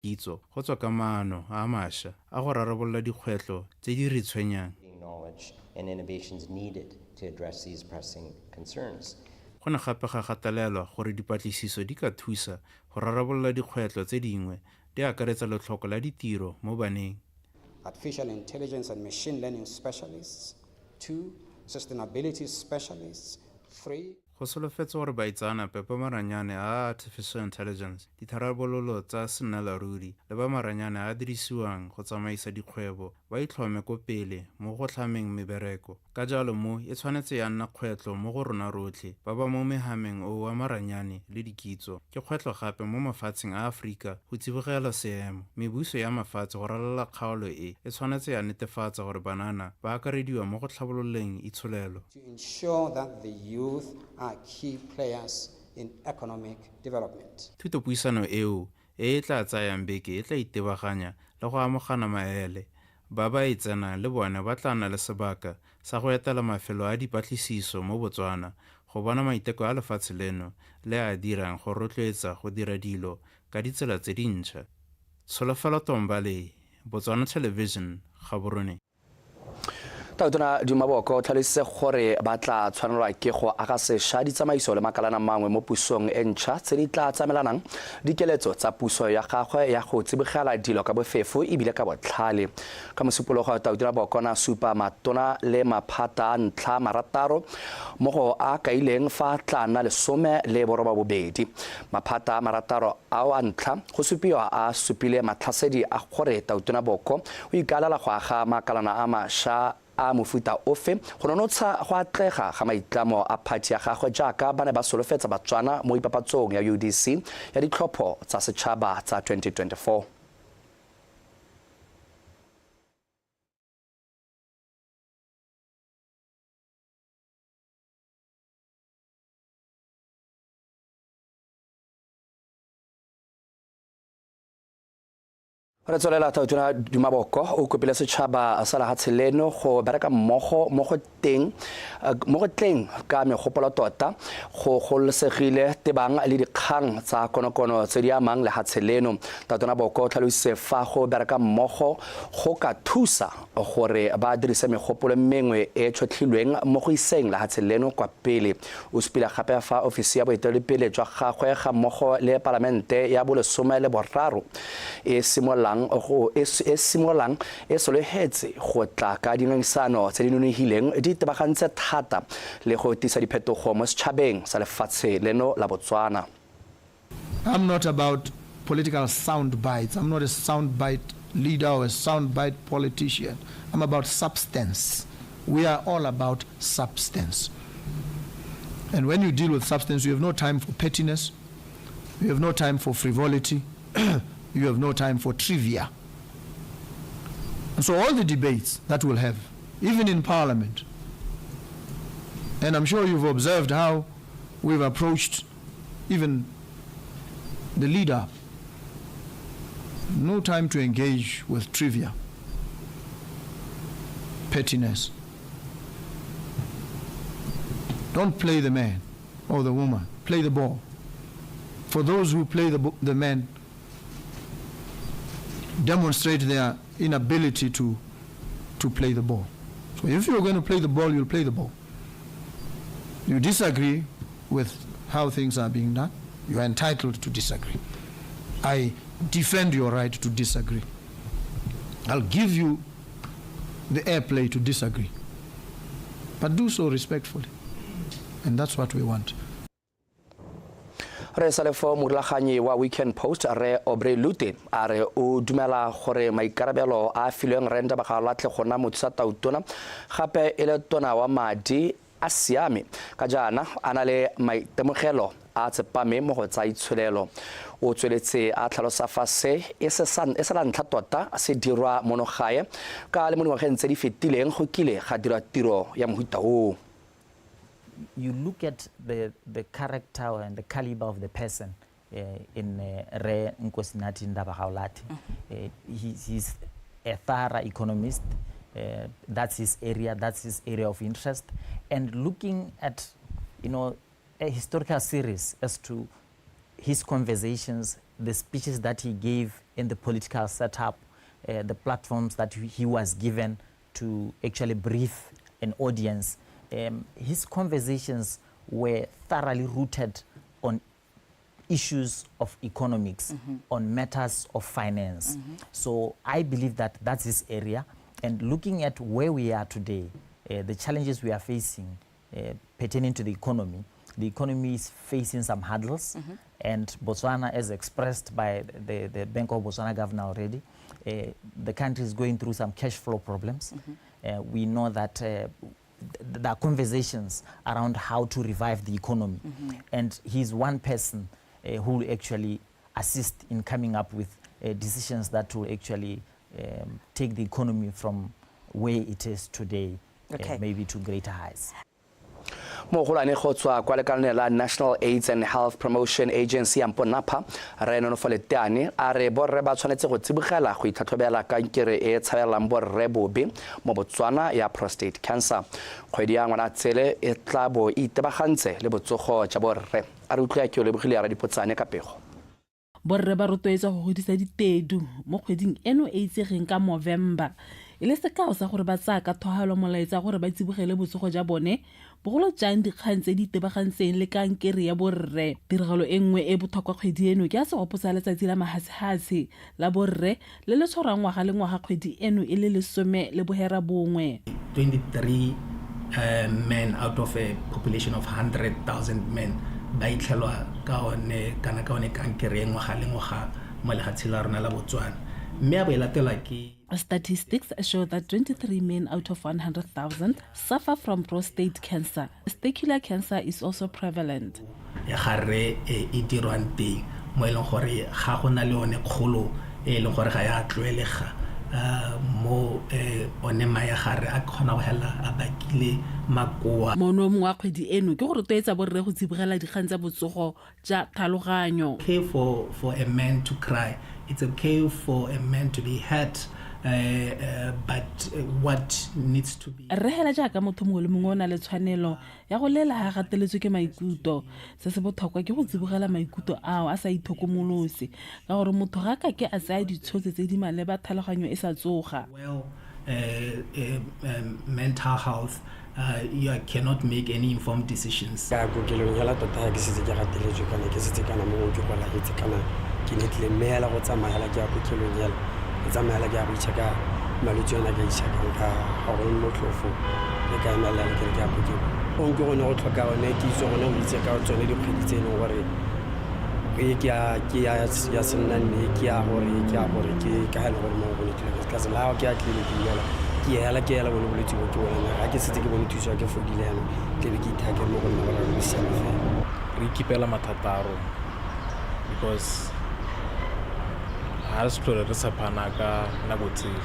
dikitso go tswa ka maano a mašwa a go rarabolola dikgwetlho tse di re tshwenyang. Go ne gape ga gatelelwa gore dipatlisiso di ka thusa go rarabolola dikgwetlho tse dingwe di akaretsa letlhoko la ditiro mo baneng. Artificial intelligence and machine learning specialists, 2, sustainability specialists, 3. Go solofetswe gore baitseanape ba maranyane a artificial intelligence, ditharabololo tsa sennelaruri le ba maranyane a a dirisiwang go tsamaisa dikgwebo ba itlhome ko pele mo go tlhameng mebereko. Ka jalo mo e tshwanetse ya nna kgwetlho mo go rona rotlhe ba ba mo mehameng o wa maranyane le dikitso. Ke kgwetlho gape mo mafatsheng a Aforika go tsibogela seemo. Mebuso ya mafatshe go ralala kgaolo e e tshwanetse ya netefatsa gore banana ba akarediwa mo go tlhabololeng itsholelo. To ensure that the youth are key players in economic development. Thutopuisano eo e e tla tsayang beke e tla itebaganya le go amogana maele. Ba ba e tsenang le bone ba tla nna le sebaka sa go etela mafelo a dipatlisiso mo Botswana go bona maiteko a lefatshe leno le a dirang go rotloetsa go dira dilo ka ditsela tse dintšha. Tsholofelo Tombale, Botswana Television, Gaborone. Tautona Duma Boko o tlhalositse gore ba tla tshwanelwa ke go aga sešwa ditsamaiso le makalana mangwe mo pusong e ntšha tse di tla tsamaelanang dikeletso tsa puso ya gagwe ya go tsibogela dilo ka bofefo ebile ka botlhale. Ka Mosupologo, Tautona Boko na supa matona le maphata a ntlha marataro mo go a kaileng fa tla nna 18. Maphata a marataro ao a ntlha go supiwa a supile matlhasedi a gore Tautona Boko o ikaelela go aga makalana a mašwa a mofuta ofe go nonotsha go atlega ga maitlamo a phathi ya gagwe jaaka ba ne ba solofetsa Batswana mo ipapatsong ya UDC ya ditlhopho tsa setšhaba tsa 2024. Re tswelela. Tautona Duma Boko o kopile setšhaba sa lehatshe leno go bereka mmogo mo go teng mo go tleng ka megopolo tota go gololosegile tebang le dikgang tsa konokono tse di amang lehatshe leno. Tautona Boko o tlhalositse fa go bereka mmogo go ka thusa gore ba dirise megopolo mengwe e tšhotlhilweng mo go iseng lehatshe leno kwa pele. O supile gape fa ofisi ya boeteledipele jwa gagwe ga mmogo le palamente ya bolesome le boraro e simololang go e simololang e sologetse go tla ka dingangisano tse di nonogileng di tebagantse thata le go tisa diphetogo mo setšhabeng sa lefatshe leno la Botswana. I'm not about political sound bites. I'm not a sound bite leader or a sound bite politician. I'm about substance. We are all about substance. And when you deal with substance, you have no time for pettiness, you have no time for frivolity, you have no time for trivia. And so all the debates that we'll have, even in Parliament, and I'm sure you've observed how we've approached even the leader. No time to engage with trivia, pettiness. Don't play the man or the woman, play the ball. For those who play the man, demonstrate their inability to play the ball. So if you're going to play the ball, you'll play the ball. You disagree with how things are being done, you are entitled to disagree. I defend your right to disagree. I'll give you the airplay to disagree. But do so respectfully. And that's what we want. Re sa le fo, morulaganyi wa Weekend Post re Aubrey Lute a re o dumela gore maikarabelo a filweng Rre Ndaba Gaolatlhe go nna mothusa tautona gape e le tona wa madi a siame ka jaana a na le maitemogelo a tsepame mo go tsa itsholelo. O tsweletse a tlhalosa fa se e se la ntlha tota se dirwa mono gae ka le mo dingwageng tse di fetileng go kile ga dirwa tiro ya mohuta oo. You look at the character and the caliber of the person in Rre Nkosinathi Ndaba Gaolathe. He's a thorough economist. That's his area, that's his area of interest. And looking at a historical series as to his conversations the speeches that he gave in the political setup, the platforms that he was given to actually brief an audience, his conversations were thoroughly rooted on issues of economics, on matters of finance. So I believe that that's his area. And looking at where we are today, the challenges we are facing pertaining to the economy is facing some hurdles. And Botswana, as expressed by the Bank of Botswana governor already, the country is going through some cash flow problems. We know that there are conversations around how to revive the economy. And he's one person who will actually assist in coming up with decisions that will actually take the economy from where it is today, maybe to greater heights. Mogolwane go tswa kwa lekaleng la National AIDS and Health Promotion Agency ya Mponapha, Rre Nonofo Leteane, a re borre ba tshwanetse go tsibogela go itlhatlhobela kankere e e tshabelelang borre bobe mo Botswana ya prostate cancer. Kgwedi ya Ngwanatsele e tla bo e itebagantse le botsogo jwa borre. A re utlwe ke o lebogile ya Radipotsane ka pego. Borre ba rotloetswa go godisa ditedu mo kgweding eno e itsegeng ka Movember, e le sekao sa gore ba tsaya ka thogalo molaetsa gore ba tsibogele botsogo jwa bone, bogolo jang dikgang tse di itebagantseng le kankere ya borre. Tiragalo e nngwe e botlhokwa kgwedi eno ke ya segopo sa letsatsi la mahatshehatshe la borre le le tshwarang ngwaga le ngwaga kgwedi eno e le 19. 23 men out of a population of 100,000 men ba itlhelwa ka one kana ka one kankere ngwaga le ngwaga mo lefatsheng la rona la Botswana, mme a bo e latelwa ke Statistics show that 23 men out of 100,000 suffer from prostate cancer. Testicular cancer is also prevalent. Ya gare e dirwang teng mo e leng gore ga go na le one kgolo e leng gore ga ya tlwaelega, mo one maya gare a kgona go hela a bakile makoa. Mono mongwe wa kgwedi eno ke go rotloetsa borre go tsibogela dikgang tsa botsogo tsa tlhaloganyo. Okay for a man to cry. It's okay for a man to be hurt. But what needs to be Re hela jaaka motho mongwe le mongwe o na le tshwanelo ya go lela ha gateletswe ke maikutlo. Se se botlhokwa ke go tsibogela maikutlo ao a sa ithokomolose, ka gore motho ga ka ke a tsaya ditshwetso tse di maleba tlhaloganyo e sa tsoga. Well, mental health, you cannot make any informed decisions. Ka kokelong hela tota ke setse ke gateletswe kana ke setse kana mo ke golagetse kana ke netlile mme hela go tsamaya hela ke ya kokelong hela. Ke tsamaya hela ke ya go itšheka malwetse ona ke a itšhekang ka ga go motlhofo le ka emela le ke re ke ya kokelong. Gongwe ke gone go tlhoka one kitso gone go itse ka tsone dikgwedi tse e leng gore e ke ya senna mme ke ya gore ke ka e le gore mo go netlile ka sela ke ya tleliniking hela ke hela ke hela bone bolwetse bo ke bona ga ke setse ke bone thuso ke fodile jaanong tle be ke ithake mo go nna gore go siame fela. Re ikipela mathata a rona because ha re se tlhole re tshepana ka nako tsele.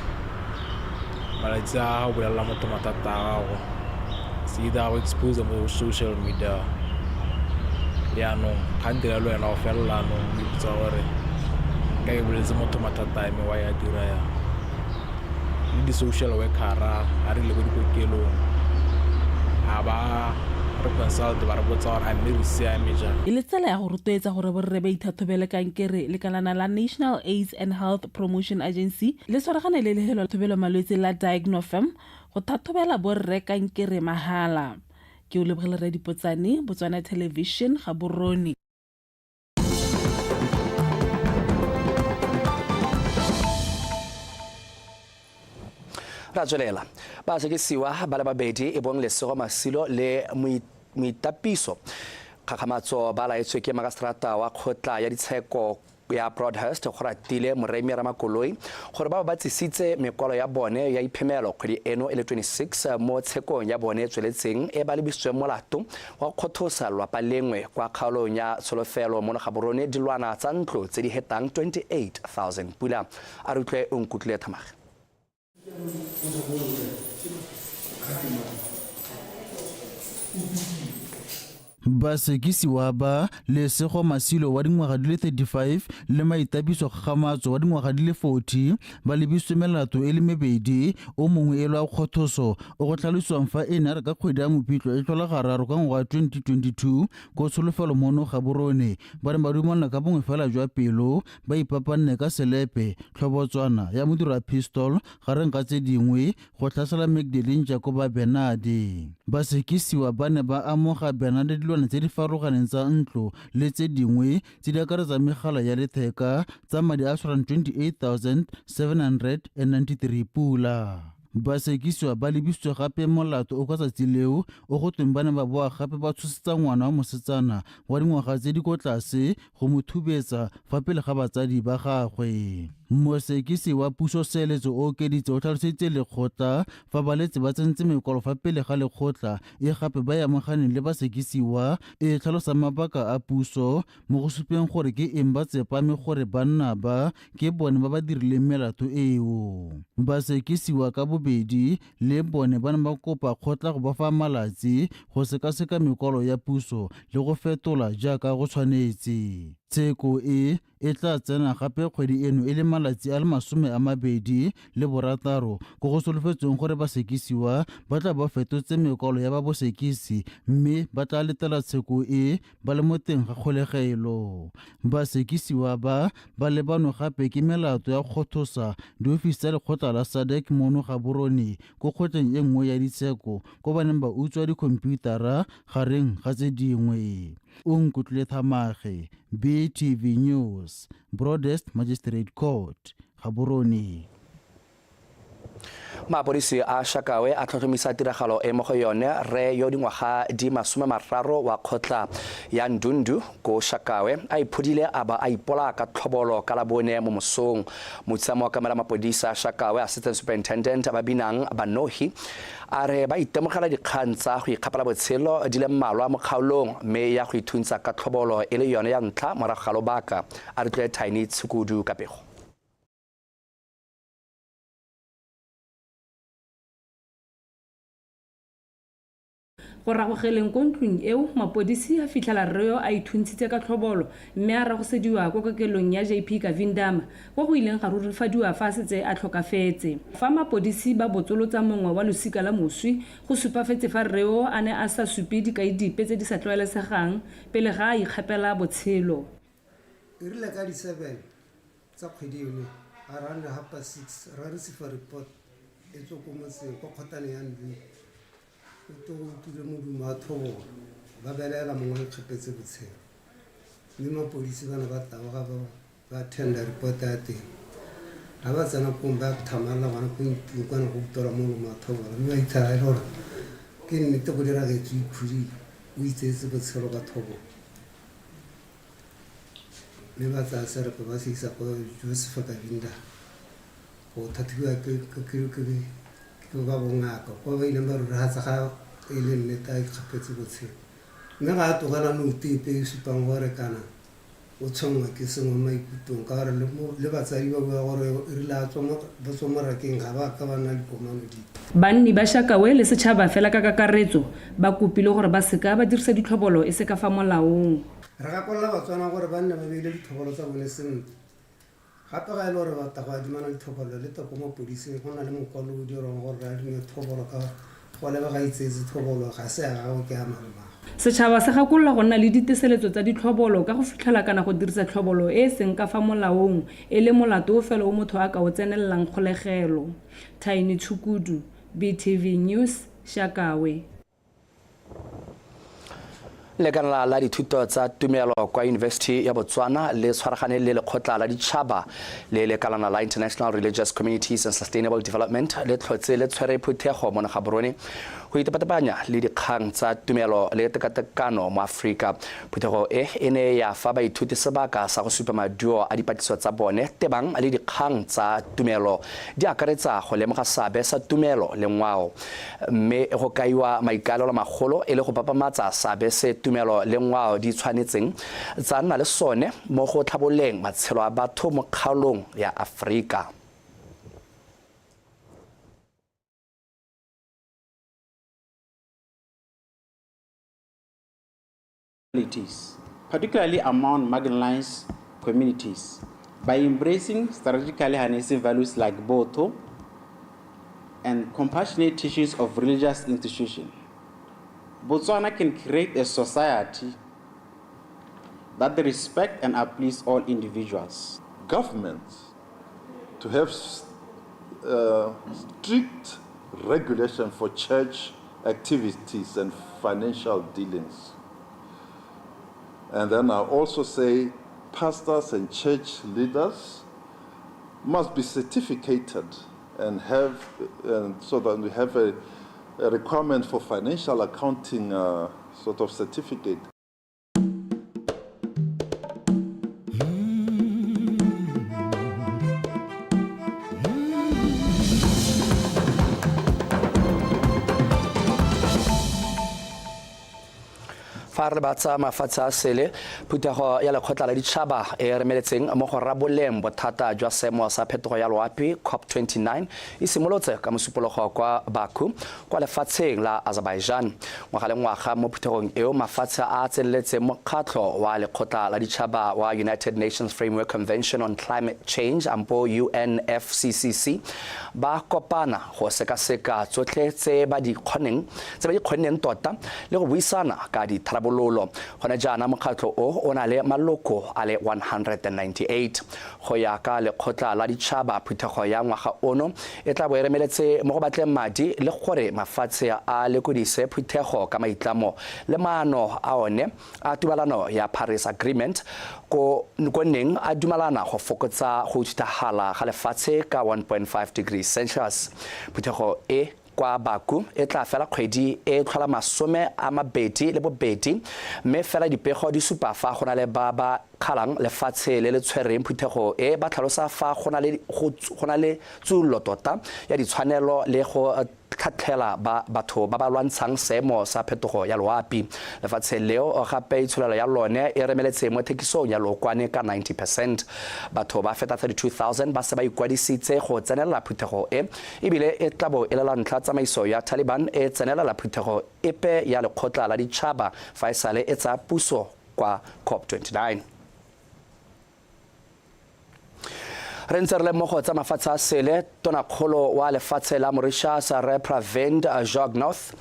Malatsi a go bolelela motho mathata a gago, se either go expose mo social media. Jaanong ga ntira le wena o felela anong o ipotsa gore ka ke boletse motho mathata a me wa ya dira yang. Le di-social worker-a ga re ile ko dikokelong ga ba re consult ba re botsa gore a mme re siame jang. E le tsela ya go rotloetsa gore borre ba ithathobele kankere, lekalana la National AIDS and Health Promotion Agency le tshwaragane le lefelo la thobelo malwetse la Diagnofirm go thathobela borre kankere mahala. Ke o lebogile Radipotsane, Botswana Television, Gaborone. Ra tswelela. Ba sekisiwa ba le babedi e bong Lesego Masilo le Moitapiso Kgakgamatso ba laetswe ke magistrata wa kgotla ya ditsheko ya Broadhurst go ratile Moremi Ramakoloi gore ba tsisitse mekwalo ya bone ya iphemelo kgwedi eno e le 26 mo tshekong ya bone e tsweletseng e ba lebisitsweng molato wa go kgothosa lwapa lengwe kwa kgaolong ya Tsholofelo mo Gaborone dilwana tsa ntlo tse di hetang 28,000 pula. A re utlwe o nkutlwile Thamage. Basekisiwa ba Lesego Masilo wa dingwaga di le 35 le Maitapiso Kgakgamatso wa dingwaga di le 40 ba lebisitswe melato e le mebedi, o mongwe e le wa kgothoso o go tlhalosiwang fa e ne ya re ka kgwedi ya Mopitlo e tlhola gararo ka ngwaga wa 2022 ko Tsholofelo mono Gaborone ba ne ba dumalana ka bongwe fela jwa pelo ba ipapanne ka selepe tlhobotswana ya modiro wa pistol gareng ga tse dingwe go tlhasela Magdalene Jacoba Bernardi. Basekisiwa ba ne ba amoga Bernardi dilwana tse di farologaneng tsa ntlo le tse dingwe tse di akaretsang megala ya letheka tsa madi a tshwarang 28,793 pula. Basekisiwa ba lebisitswe gape molato o ka tsatsi leo o go tweng ba ne ba boa gape ba tshosetsa ngwana wa mosetsana wa dingwaga tse di ko tlase go mo thubetsa fa pele ga batsadi ba gagwe. Mosekisi wa puso Seeletso Ookeditse o tlhaloseditse lekgotla fa baletse ba tsentse mekwalo fa pele ga lekgotla e gape ba e amoganeng le basekisiwa e tlhalosang mabaka a puso mo go supeng gore ke eng ba tsepame gore banna ba ke bone ba ba dirileng melato eo. Basekisiwa ka bobedi le bone ba ne ba kopa kgotla go ba fa malatsi go sekaseka mekwalo ya puso le go fetola jaaka go tshwanetse. Tsheko e e tla tsena gape kgwedi eno e le malatsi a le 26 ko go solofetsweng gore basekisiwa ba tla ba fetotse mekwalo ya ba bosekisi mme ba tla letela tsheko e ba le mo teng ga kgolegelo. Basekisiwa ba ba lebanwe gape ke melato ya kgothosa diofisi tsa lekgotla la SADC mono Gaborone ko kgotleng e nngwe ya ditsheko ko ba neng ba utswa dikhomputara gareng ga tse dingwe. Onkutlwile Thamage, BTV News, Broadest Magistrate Court, Gaborone. Mapodisi a Shakawe a tlhotlhomisa tiragalo e mo go yone rre yo dingwaga di 30 wa kgotla ya Ndundu ko Shakawe a iphodile a ba a ipolaya ka tlhobolo ka Labone mo mosong. Mothusa mookamela mapodisi a Shakawe, Assistant Superintendent Babinang Banohi, a re ba itemogela dikgang tsa go ikgapela botshelo di le mmalwa mo kgaolong mme ya go ithuntsa ka tlhobolo e le yone ya ntlha morago ga lobaka. A re tlole Tiny Tshukudu ka pego. Go ragogeleng ko ntlong eo, mapodisi a fitlhela rre yo a ithuntshitse ka tlhobolo mme a ragosediwa kwa kokelong ya JP Kavindama kwa go ileng ga rurifadiwa fa a setse a tlhokafetse. Fa mapodisi ba botsolotsa mongwe wa losika la moswi, go supafetse fa rre yo a ne a sa supe dikai dipe tse di sa tlwaelesegang pele ga a ikgapela botshelo. E rile ka di 7 tsa kgwedi eno around half past 6 ra receive report e tswa ko motseng kwa kgotlaneng ya Ndundu. O to go utlwile modumo wa thobolo, ba belaela mongwe a ikgapetse botshelo. Mme mapodisi ba ne ba taboga ba ba tender report ya teng. Ga ba tsena kong ba thamalla gona ko ntlong kwa ne go utlwela molomo wa thobolo, mme ba itlhela e le gore ke nnete go diragetse, o ikhudile, o itseetse botshelo ka thobolo. Mme ba tsaya serepe ba se isa kwa Joseph Kabinda go tlhatlhobiwa ke ba bongaka, kwa ba ileng ba rurifatsa ga e le nnete a ikgapetse botshelo. Mme ga a tlogela note epe e supang gore kana o tshwenngwa ke sengwe mo maikutlong, ka gore le batsadi ba bua gore e rile a tswa ba tswa mo rakeng ga ba ka ba nna dikomano dipe. Banni ba Shakawe le setšhaba fela ka kakaretso ba kopile gore ba seka ba dirisa ditlhobolo e se ka fa molaong. Re gakolola Batswana gore ba nne ba beile ditlhobolo tsa bone sentle. Gape ga e le gore batla go adimana ditlhobolo le tla ko mapodising, go na le mokwalo o dirwang gore re adime tlhobolo ka go lebega itseetse tlhobolo ga se ya gago ke ya malomago. Setšhaba se gakolola go nna le diteseletso tsa ditlhobolo ka go fitlhela kana go dirisa tlhobolo e e seng ka fa molaong e le molato o fela o motho a ka o tsenelelang kgolegelo. Tiny Tshukudu, BTV News, Shakawe. Lekala la dithuto tsa tumelo kwa University ya Botswana le tshwaragane le lekgotla la ditšhaba le lekalana la International Religious Communities and Sustainable Development le tlhotse le tshwere phuthego mo Gaborone go itepatepanya le dikgang tsa tumelo le tekatekano mo Aforika. Phuthego e e ne ya fa baithuti sebaka sa go supa maduo a dipatlisiso tsa bone tebang le dikgang tsa tumelo di akaretsa go lemoga seabe sa tumelo le ngwao, mme go kaiwa maikaelelo magolo e le go papamatsa seabe se tumelo le ngwao di tshwanetseng tsa nna le sone mo go tlhabololeng matshelo a batho mo kgaolong ya Aforika. Particularly among marginalized communities, by embracing strategically harnessing values like Botho and compassionate teachings of religious institutions, Botswana can create a society that respects and uplifts all individuals. Governments to have strict regulation for church activities and financial dealings. And then I also say pastors and church leaders must be certificated and have, and so that we have a requirement for financial accounting sort of certificate. Fa re ba tsa mafatshe a sele, phuthego ya lekgotla la ditšhaba e remeletseng mo go raboleng bothata jwa seemo sa phetogo ya loapi COP29 e simolotse ka mosupologo kwa Baku kwa lefatsheng la Azerbaijan. Ngwaga le ngwaga mo phuthegong eo mafatshe a tseneletseng mokgatlho wa lekgotla la ditšhaba wa United Nations Framework Convention on Climate Change ampo UNFCCC ba kopana go sekaseka tsotlhe tse ba di kgonneng tota le go buisana ka ditharabololo. Gone jaana mokgatlho o na le maloko a le 198. Go ya ka lekgotla la ditšhaba, phuthego ya ngwaga ono e tla bo e remeletse mo go batleng madi le gore mafatshe a lekodise phuthego ka maitlamo le maano a one a tumalano ya Paris Agreement ko neng a dumalana go fokotsa go thutagala ga lefatshe ka 1.5 degrees Celsius. Phuthego e kwa Baku e tla fela kgwedi e tlhola 22, mme fela dipego di supa fa go na le ba ba kgalang lefatshe le le tshwereng phuthego e ba tlhalosa fa go na le tsullo tota ya ditshwanelo le go tlhatlhela ba batho ba ba lwantshang seemo sa phetogo ya loapi. Lefatshe leo gape itsholelo ya lone e remeletse mo thekisong ya lookwane ka 90%. Batho ba feta 32,000 ba se ba ikwadisitse go tsenelela phuthego e, ebile e tla bo e le la ntlha tsamaiso ya Taliban e tsenelela phuthego epe ya lekgotla la ditšhaba fa e sale e tsaya puso kwa COP29. Re ntse re le mmogo tsa mafatshe a sele, tonakgolo wa lefatshe la Mauritius Rre Pravind Jugnauth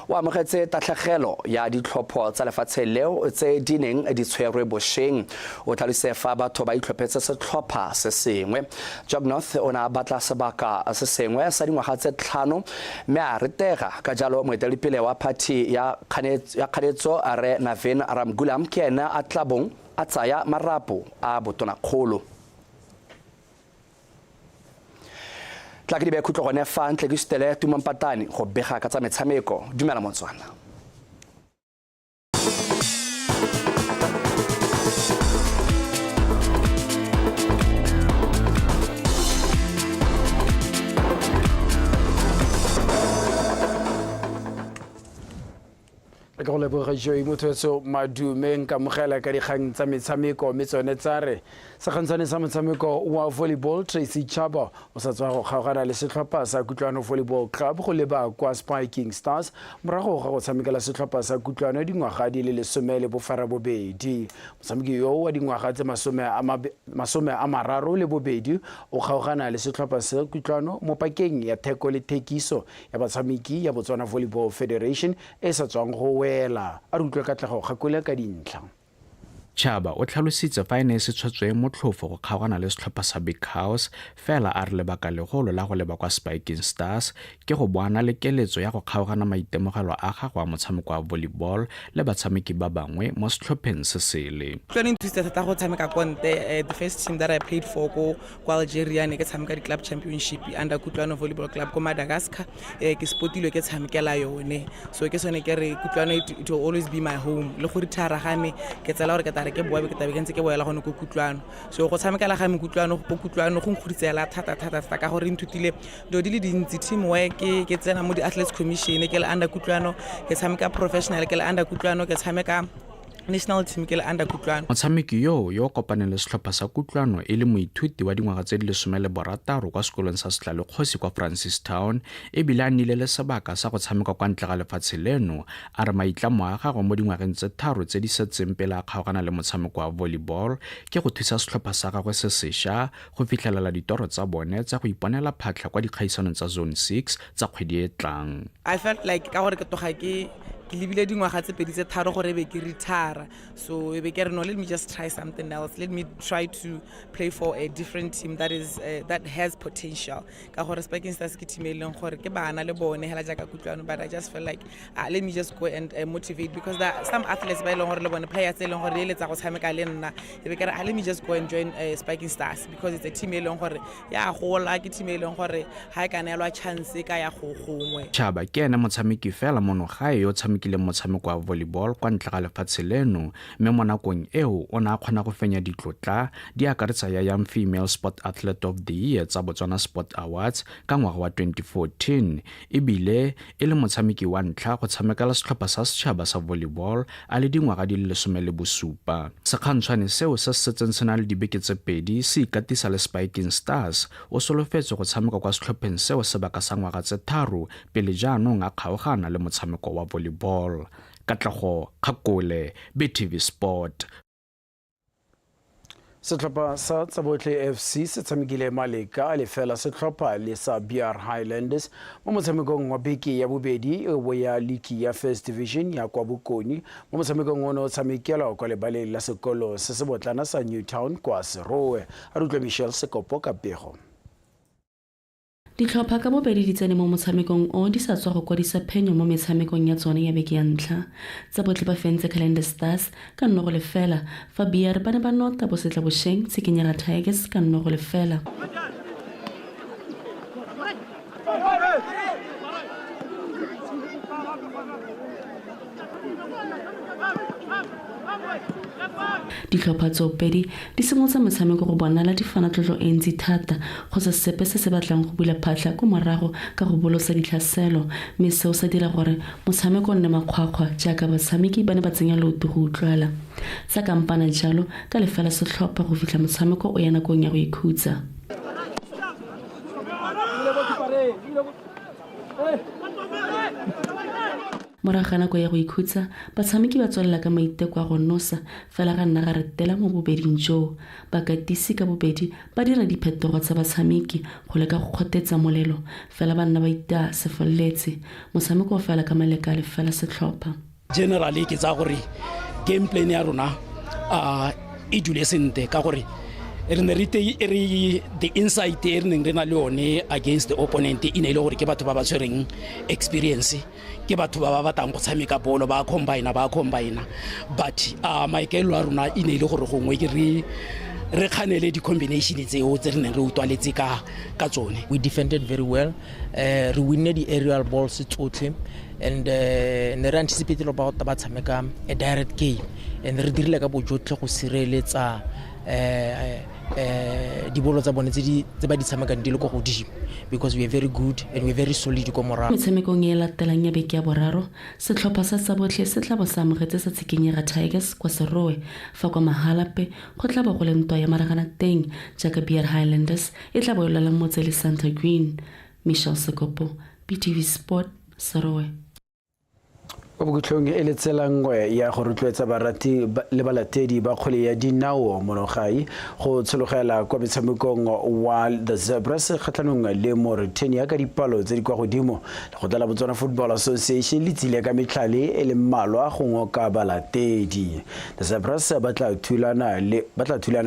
o amogetse tatlhegelo ya ditlhopho tsa lefatshe leo tse di neng di tshwerwe bošeng. O tlhalositse fa batho ba itlhophetse setlhopha se sengwe. Jugnauth o ne a batla sebaka se sengwe sa dingwaga tse 5 mme a retega. Ka jalo moeteledipele wa phathi ya kganetso Rre Navin Ramgoolam ke ene a tla bong a tsaya marapo a botonakgolo. Tla ke di beya khutlo gone fa ntle ke sutele Tumampatane go bega ka tsa metshameko. Dumela Motswana. Ke go leboga Joy Mothoetso Madume nkamogela ka dikgang tsa metshameko mme tsone tsa re sekgantshwane sa motshameko wa volleyball Tracy Chaba o sa tswa go kgaogana le setlhopha sa Kutlwano Volleyball Club go leba kwa Spiking Stars morago ga go tshamekela setlhopha sa Kutlwano dingwaga di le 18. Motshameki yo wa dingwaga tse 32 o kgaogana le setlhopha sa Kutlwano mo pakeng ya theko le thekiso ya batshameki ya Botswana Volleyball Federation e sa tswang go wela. A re utlwe Katlego Kgakole ka dintlha. Chaba o tlhalositse fa e ne e se tshwetso e motlhofo go kgaogana le setlhopha sa Big House, fela a re lebaka legolo la go leba kwa Spiking Stars ke go boana le keletso ya go kgaogana maitemogelo a gagwe a motshameko wa volleyball le batshameki ba bangwe mo setlhopheng se sele. Kutlwano e nthusitse thata go tshameka konte. The first team that I played for ko Algeria ne ke tshameka di-club championship under Kutlwano Volleyball Club ko Madagascar. Ke spotilwe ke tshamekela yone. So ke sone ke re Kutlwano it will always be my home. Le go retire ga me ke tsela gore ke tla re ke boa ke tla be ke ntse ke boela gone ko Kutlwano. So go tshamekela ga me Kutlwano ko Kutlwano go nkgodisela thata thata thata ka gore nthutile dilo di le dintsi, teamwork, ke tsena mo di-athletes commission ke le under Kutlwano, ke tshameka professional ke le under Kutlwano, ke tshameka National team ke le under Kutlwano. Motshameki yoo yo o kopaneng le setlhopha sa Kutlwano e le moithuti wa dingwaga tse di 16 kwa sekolong sa Setlalekgosi kwa Francistown e bile a nnile le sebaka sa go tshameka kwa ntle ga lefatshe leno, a re maitlamo a gagwe mo dingwageng tse tharo tse di setseng pele a kgaogana le motshameko wa volleyball ke go thusa setlhopha sa gagwe se sešwa go fitlhelela ditoro tsa bone tsa go iponela phatlha kwa dikgaisanong tsa Zone 6 tsa kgwedi e e tlang. I felt like ka gore ke toga ke ke lebile dingwaga tse pedi tse tharo gore e be ke retire, so e be ke re no, let me just try something else, let me try to play for a different team that is that has potential, ka gore Spiking Stars ke team e leng gore ke bana le bone hela jaaka Kutlwano, but I just feel like let me just go and motivate because there are some athletes ba e leng gore le bone players tse e leng gore di eletsa go tshameka le nna, e be ke re let me just go and join Spiking Stars because it's a team e leng gore ya gola, ke team e leng gore ha e ka neelwa chance e ka ya go gongwe. Chaba ke ene motshameki fela mono gae yo o tshamekileng motshameko wa volleyball kwa ntle ga lefatshe leno, mme mo nakong eo o ne a kgona go fenya ditlotla di akaretsa ya Young Female Sport Athlete of the Year tsa Botswana Sport Awards ka ngwaga wa 2014, e bile e le motshameki wa ntlha go tshamekela setlhopha sa setšhaba sa volleyball a le dingwaga di le 17. Sekgantshwane seo se se setseng se na le dibeke tse pedi se ikatisa le Spiking Stars, o solofetswe go tshameka kwa setlhopheng seo sebaka sa ngwaga tse tharo pele jaanong a kgaogana le motshameko wa volleyball. Katlego Kgakole, BTV Sport. Setlhopha sa Tsabotlhe FC se tshamekile maleka a lefela setlhopha le sa BR Highlanders mo motshamekong wa beke ya bobedi ya liki ya First Division ya kwa Bokone. Mo motshamekong ono o tshamekelwa kwa lebaleng la sekolo se se botlana sa Newtown kwa Serowe. A re utlwe Michelle Sekopo ka pego. Ditlhopha ka bobedi di tsene mo motshamekong o di sa tswa go kwadisa phenyo mo metshamekong ya tsone ya beke ya ntlha. Tsa botlhe ba fentse Calendar Stars ka 0-0, fa BR ba ne ba nota bosetla bošeng Tshikinyega Tigers ka 1-0. Ditlhopha tsoopedi di simolotse motshameko go bonala di fana tlotlo e ntsi thata go se sepe se se batlang go bula phatlha ko morago ka go bolosa ditlhaselo, mme seo sa dira gore motshameko o nne makgwakgwa jaaka batshameki ba ne ba tsenya leoto go utlwala. Tsa kampana jalo ka lefela setlhopha go fitlha motshameko o ya nakong ya go ikhutsa. Morago ga nako ya go ikhutsa, batshameki ba tswelela ka maiteko a go nosa, fela ga nna ga retela mo bobeding joo. Bakatisi ka bobedi ba dira diphetogo tsa batshameki go leka go kgotetsa molelo, fela ba nna ba itaa sefololetse. Motshameko o fela ka maleka a lefela setlhopha. Generally ke tsaya gore game plan ya rona e dule sentle ka gore re ne re re the insight e re neng re na le yone against the opponent e ne e le gore ke batho ba ba tshwereng experience, ke batho ba ba batlang go tshameka bolo, ba combine, ba combine, but maikaelelo a rona e ne e le gore gongwe ke re re kganele di-combination tseo tse re neng re utlwaletse ka ka tsone. We defended very well, re winne di-aerial balls tsotlhe and ne re anticipate about ba tshameka a direct game and re dirile ka bojotlhe go sireletsa dibolo tsa bone tse ba di tshamekang di le ko godimo because we are very good and we are very solid ko morago. Metshamekong e latelang ya beke ya boraro, setlhopha sa Tsabotlhe se tla bo se amogetse sa Tshikinyega Tigers kwa Serowe, fa kwa Mahalape go tla bo go le ntwa ya maragana teng jaaka BR Highlanders e tla bo e lwela motse le Santa Green. Michelle Sekopo, BTV Sport, Serowe. Kwa bokhutlhong, e le tsela nngwe ya go rotloetsa barati le balatedi ba kgwele ya dinao monogae go tshologela kwa metshamekong wa the Zebras kgatlhanong le Mauritania ka dipalo tse di kwa godimo, lekgotla la Botswana Football Association le tsile ka metlhale e le mmalwa go ngoka balatedi. The Zebras ba tla thulana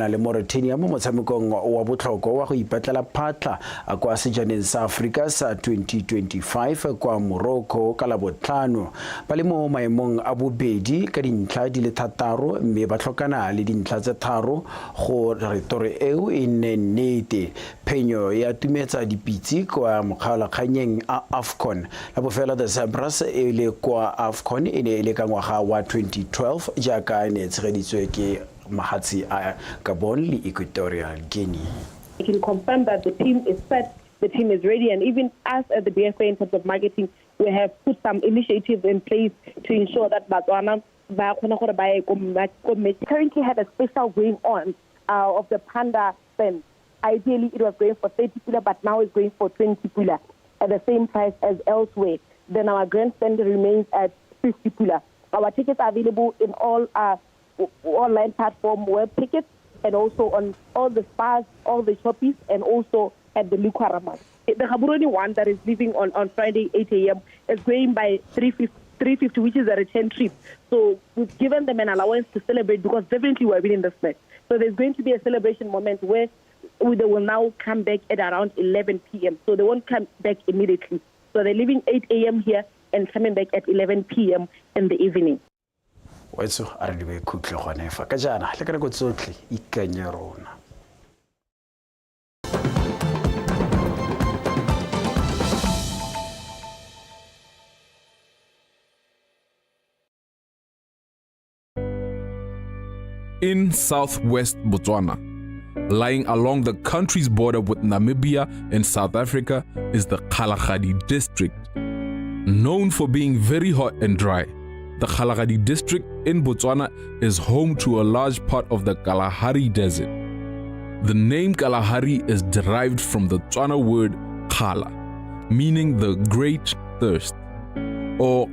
le Mauritania mo motshamekong wa botlhokwa wa go ipatlela phatlha kwa sejaneng sa Aforika sa 2025 kwa Morocco ka Labotlhano. Ba le mo maemong a bobedi ka dintlha di le 6, mme ba tlhokana le dintlha tse 3 go re toro eo e nne nnete. Phenyo ya tumetsa dipitse kwa mokgaolakganyeng a AFCON. La bofelo the Zebras e le kwa AFCON e ne e le ka ngwaga wa 2012 jaaka e ne e tshegeditswe ke mahatshe a Gabon le Equatorial Guinea. I can confirm that the team is set, the team is ready, and even us at the BFA in terms of marketing, we have put some initiatives in place to ensure that Botswana Ba kgona gore ba ye ko match. Currently have a special going on of the Panda stand. Ideally, it was going for 30 pula, but now it's going for 20 pula at the same price as elsewhere. Then our grandstand remains at 50 pula. Our tickets are available in all our online platform web tickets and also on all the spas, all the shoppies, and also at the Lukwara Mart. The Gaborone one that is leaving on Friday, 8 a.m., is going by 3:50, which is a return trip. So we've given them an allowance to celebrate because definitely we're winning this match. So there's going to be a celebration moment where they will now come back at around 11 p.m. So they won't come back immediately. So they're leaving 8 a.m. here and coming back at 11 p.m. in the evening. Wetso a re di khutlo gone fa ka jaana le ka nako tsotlhe ikanye rona. In southwest Botswana, lying along the country's border with Namibia and South Africa, is the Kgalagadi district. Known for being very hot and dry, the Kgalagadi district in Botswana is home to a large part of the Kalahari Desert. The name Kalahari is derived from the Tswana word Kgala, meaning the great thirst, or